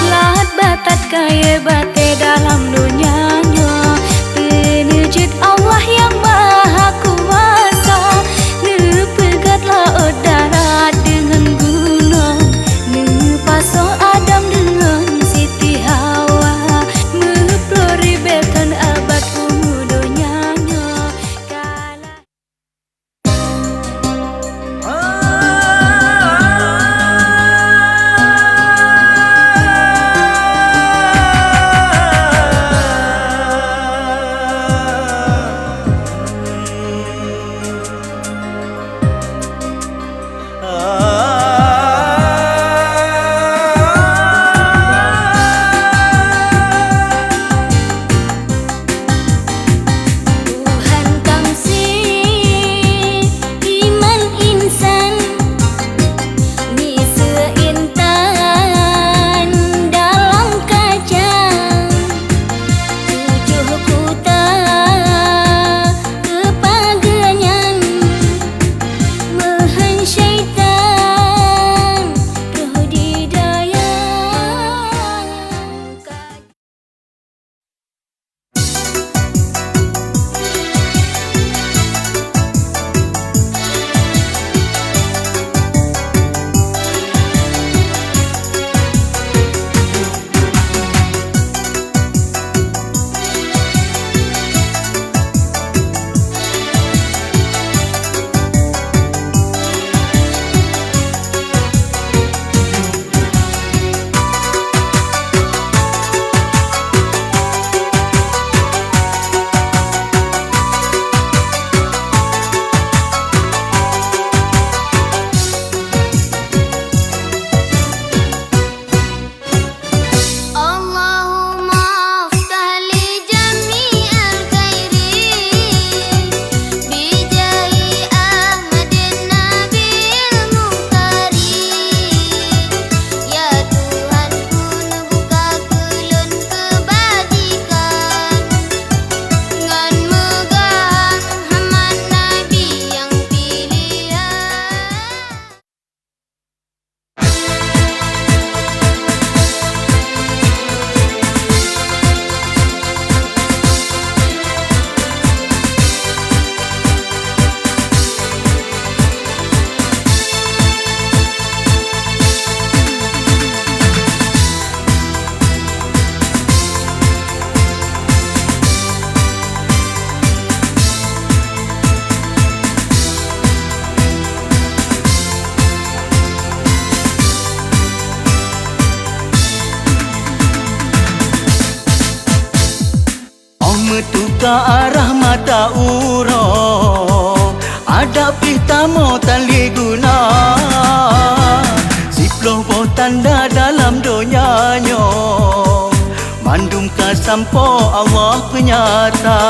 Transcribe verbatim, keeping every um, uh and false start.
Lat batat kayée batée dalam donya nyoe, peuneujeuet Allah nyang Maha Kuasa, neupeugét laôt darat deungon gunong, neupasoe Adam deungon Siti Hawa, meuploh ribée thon abad umu donya nyoe. Kala Tuhan tamsi iman insan, miseue intan dalam kaca, tujoh kuta keupageue nyan, meuhan syaitan roh di dayah. اللهم افتح لي جميع الخير بجاه أحمد النبي المختار. Ya Tuhanku, neubuka keu lôn keubajikan ngon meugahan Muhammad Nabi nyang pilihan. Óh meutuka arah mata uroe, adak pih tamong tan lé guna. Siploh boh tanda dalam donya nyoe, mandum ka sampoe Allah peunyata.